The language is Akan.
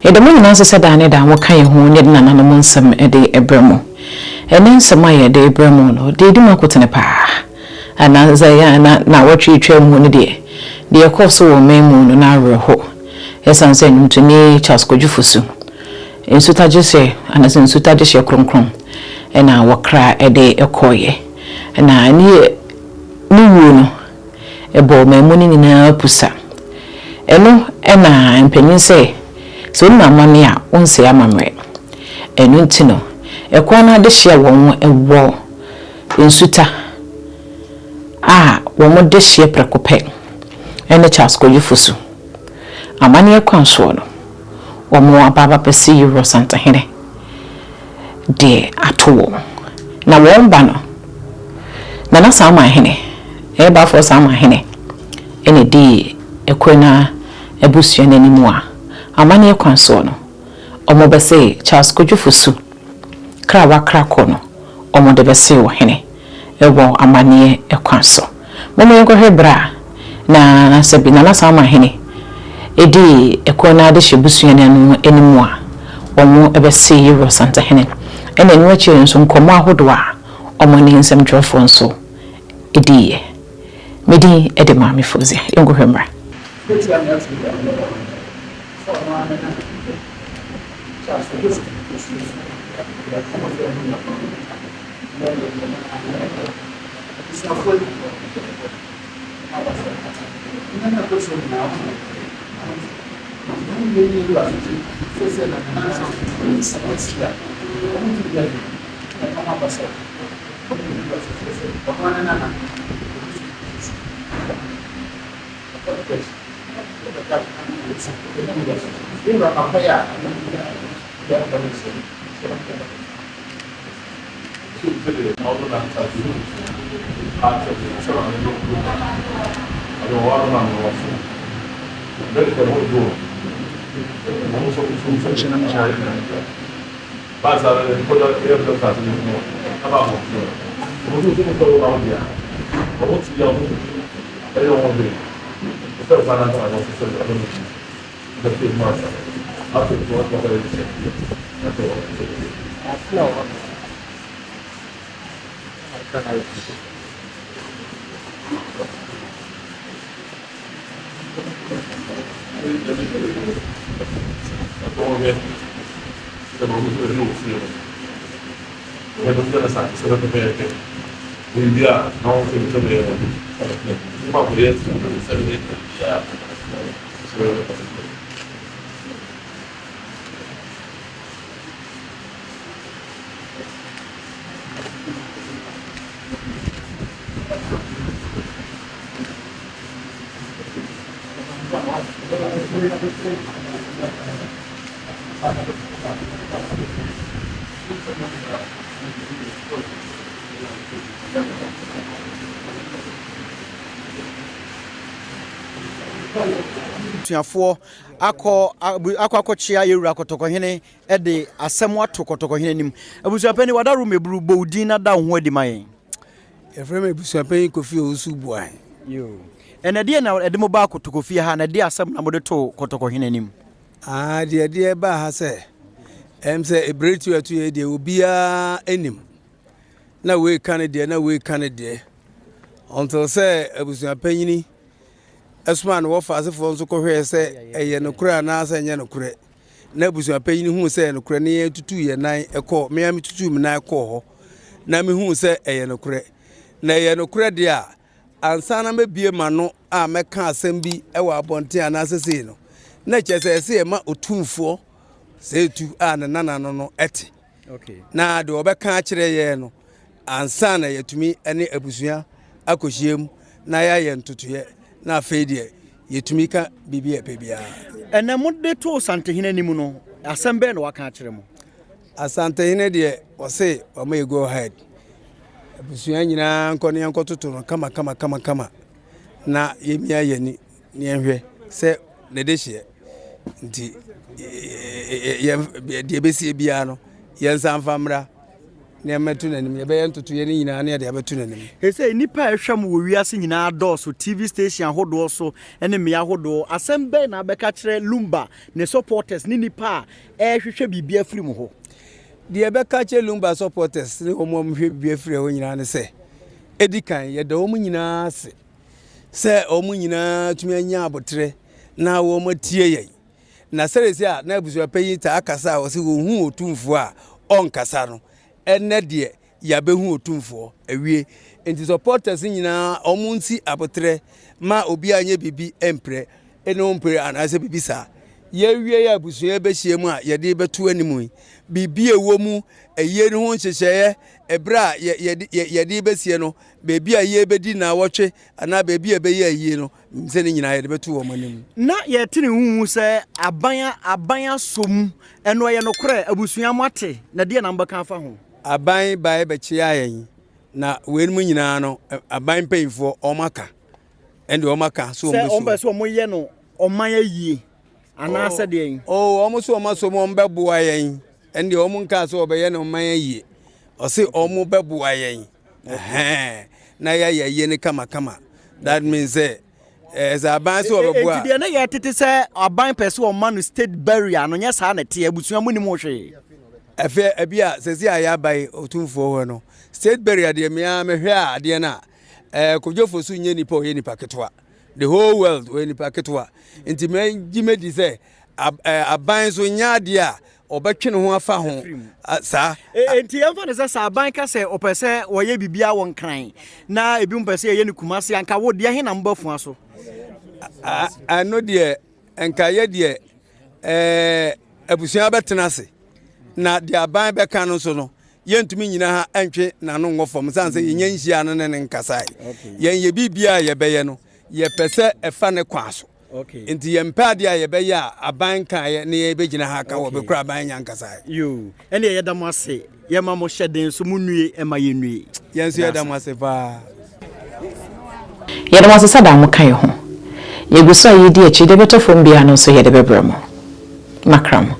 Yɛda mo nyinaa ase sɛ daa ne daa moka yɛn ho ne yɛde nananom nsɛm de brɛ mo. Ɛnnɛ nsɛm a yɛde rebrɛ mo no, deɛ ɛdi mu akotene pa ara, anaasɛ ɛyɛ a na nnawɔtwe retwa mu no deɛ, deɛ ɛkɔɔ so wɔ ɔman mu no, na awerɛho. Ɛsiane sɛ nnwomtoni Charles Kwadwo Fosu nsutagyehyɛ anaasɛ nsutagyehyɛ kronkron na wɔkra de kɔeɛ, na ne ne wuo no, ɛbɔɔ ɔman mu no nyinaa pusa. Ɛno na mpanyin sɛ, sɛ wonim amanne a, wonsɛe amammerɛ. Ɛno nti no, ɛkoa no adehye a wɔn wɔ nsuta a wɔn dehyeɛ prɛko pɛ ne Charles Kwadwo Fosu. Amanneɛ kwan soɔ no, wɔn aba abɛsi Yewura Santehene de ato wɔn. Na wɔn ba no, Nana Samanhene, ɛyɛ Baafoɔ Samanhene na ɛdii Akuena abusua no anim a amanneɛ kwan soɔ no, wɔbɛsee Charles Kwadwo Fosu kra a wakra kɔ no, wɔde bɛsee ɔhene wɔ amanneɛ kwan so. Momma yɛnkɔhwɛ berɛ a na sɛbi Nana Samanhene dii Akuena adehye abusua no anim a wɔbɛsee Yewura Santehene, ɛna ɛno akyiri nso nkɔmmɔ ahodoɔ a wɔne nsɛmtwerɛfoɔ nso diiɛ. Me din de Maame Fauzia. Yɛnkɔhwɛ mmra. Abusuafoɔ akɔ akɔ akɔkyea yɛwura kɔtɔkɔhene de asɛm ato kɔtɔkɔhene anim. Abusuapanin Wadaro Meburu bɔ wo din na da wo ho adi ma yɛn. Yɛfrɛ me Abusuapanyin Kofi Owusu Boahen. Yoo. Ɛnɛ deɛ na ɛde mo baa kɔtɔkɔfie ha na ɛde asɛm na mode too kɔtɔkɔhene anim. Ah, deɛ ɛde ɛbaa ha sɛ ɛm sɛ ebere tu ɛto yɛ deɛ obiara anim na wei ka ne deɛ na wei ka ne deɛ until sɛ abusuapanyini ɛsomaa no wɔfa asefoɔ nso kɔhwɛɛ sɛ ɛyɛ nokorɛ anaasɛ ɛnyɛ nokorɛ na abusuapanyin huu sɛ ɛyɛ nokorɛ ne yɛn tutuu yɛn nan kɔɔ me ara metutuu me nan kɔɔ hɔ na mehuu sɛ ɛyɛ nokorɛ na ɛyɛ nokorɛ deɛ a ansa na mɛbie m'ano a mɛka asɛm bi wɔ abɔnten anaasɛ sei no na kyerɛ sɛ ɛsɛ yɛma otumfoɔ sɛ etu a ne nana no no ɛte Na deɛ wɔbɛka akyerɛ yɛn no, ansa na yɛatumi ne abusua akɔhyia mu na yɛayɛ ntotoeɛ, na afei deɛ yɛtumi ka biribi a yɛpɛ biara. Ɛnɛ mode too Santehene anim no, asɛm bɛn na waka akyerɛ mo? Asantehene deɛ ɔse wama yɛ go ahead. Abusua nyinaa nkɔ ne yɛnkɔtoto no kama kama kama kama na yɛmia yɛni. na yɛnhwɛ sɛ ne dehyeɛ nti deɛ ɛbɛsie biara no yɛnsan mfa mmra nneɛma to n'anim. Yɛbɛyɛ ntotoeɛ no nyinaa na yɛde abɛto n'anim. Seesei nnipa a ɛhwɛ mo wɔ wiase nyinaa dɔɔso, TV station ahodoɔ so ne mmea ahodoɔ. Asɛm bɛn na wobɛka akyerɛ Lumba, ne supporters ne nnipa a ɛrehwehwɛ biribi afiri mo hɔ? Deɛ yɛbɛka akyerɛ Lumba supporters ne wɔn a wɔhwehwɛ biribi afiri hɔ nyinaa ne sɛ, ɛdi kan, yɛda wɔn nyinaa ase sɛ wɔn nyinaa atumi anya aboterɛ na wɔatie yɛn. Na sɛdeɛ a na abusuapanyin taa kasa a ɔse wɔnhu otumfoɔ a ɔnkasa no, ɛnnɛ deɛ yɛabɛhu otumfoɔ awie. Nti supporters nyinaa wɔn nsi aboterɛ ma obiara nyɛ biribi mprɛ ɛne ɔmpere anaasɛ biribi saa. Yɛawie yɛ abusua bɛhyia mu a yɛde bɛto anim yi, biribi a ɛwɔ mu, ayie no ho nhyehyɛeɛ, ɛberɛ a yɛde yɛde bɛsie no, baabi a yɛbɛdi nnawɔtwe anaa baabi a ɛbɛyɛ ayie no, Sɛ ne nyinaa yɛde bɛto wɔn anim. Na yɛte ne huhu sɛ aban aban asɔ mu, ɛno ɛyɛ nokorɛ? Abusua moate, na deɛ na mobɛka afa ho? Aban baeɛ bɛkyeaa yɛn, na weinom nyinaa no aban mpanyinfoɔ wɔn aka, ɛnde wɔn aka sɛ wɔn bɛsɔ mu. Sɛ wɔn pɛ sɛ wɔn yɛ no ɔman ayie anaasɛ deɛn? Oh, wɔn so wɔn asɔ mu wɔn bɛboa yɛn, ɛnde wɔn nkaa sɛ wɔbɛyɛ no ɔman ayie, ɔse wɔn bɛboa yɛn. Ɛhɛn, na yɛayɛ ayie no kamakama. That means sɛ ɛɛ sɛ aban sɛ ɔbɛboa. Enti deɛ na yɛtete sɛ aban pɛ sɛ ɔma no state burial no nyɛ saa na ɛteɛ, abusua mu nim ho hwee. Ɛfɛ ɛbi a sɛsi a yɛaba yi otumfoɔ hɔ no state burial deɛ mea mehwɛ a adeɛ no a ɛɛ Kojo Fosu nyɛ nipa ɔyɛ nipa ketewa the whole world ɔyɛ nipa ketewa nti mɛgye mɛdi sɛ aban nso nyɛ adeɛ a ɔbɛtwe ne ho afa ho saa. Enti yɛmfa no sɛ sɛ aban ka sɛ ɔpɛ sɛ wɔyɛ biribiara wɔ Nkran na ebinom pɛ sɛ yɛyɛ no Kumasi anka wo deɛ he na mobɛfoa so? Ɛno deɛ nka yɛ deɛ ɛɛ abusua bɛtena ase na deɛ aban bɛka no nso no yɛntumi nyina ha ntwe n'ano ngɔ fam sane sɛ yɛnya nhyia no ne ne nkasae. Yɛn yɛ biribiara a yɛbɛyɛ no yɛpɛ sɛ ɛfa ne kwan so. Nti yɛmpɛ adeɛ a yɛbɛyɛ a aban nkaeɛ ne yɛn bɛgyina ha aka wɔ bɛkura aban nya nkasaeɛ. Yoo, ɛneɛ yɛda mo ase, yɛma mo hyɛ den so, mo nnue ɛma yɛn nnue. Yɛn nso yɛda mo ase paa. Yɛda mo ase sɛ daa mo ka yɛn ho. Yɛgu so a yɛredi akyiri, deɛ ɛbɛtɔ fam biara no nso yɛde bɛbrɛ mo. Makra mo.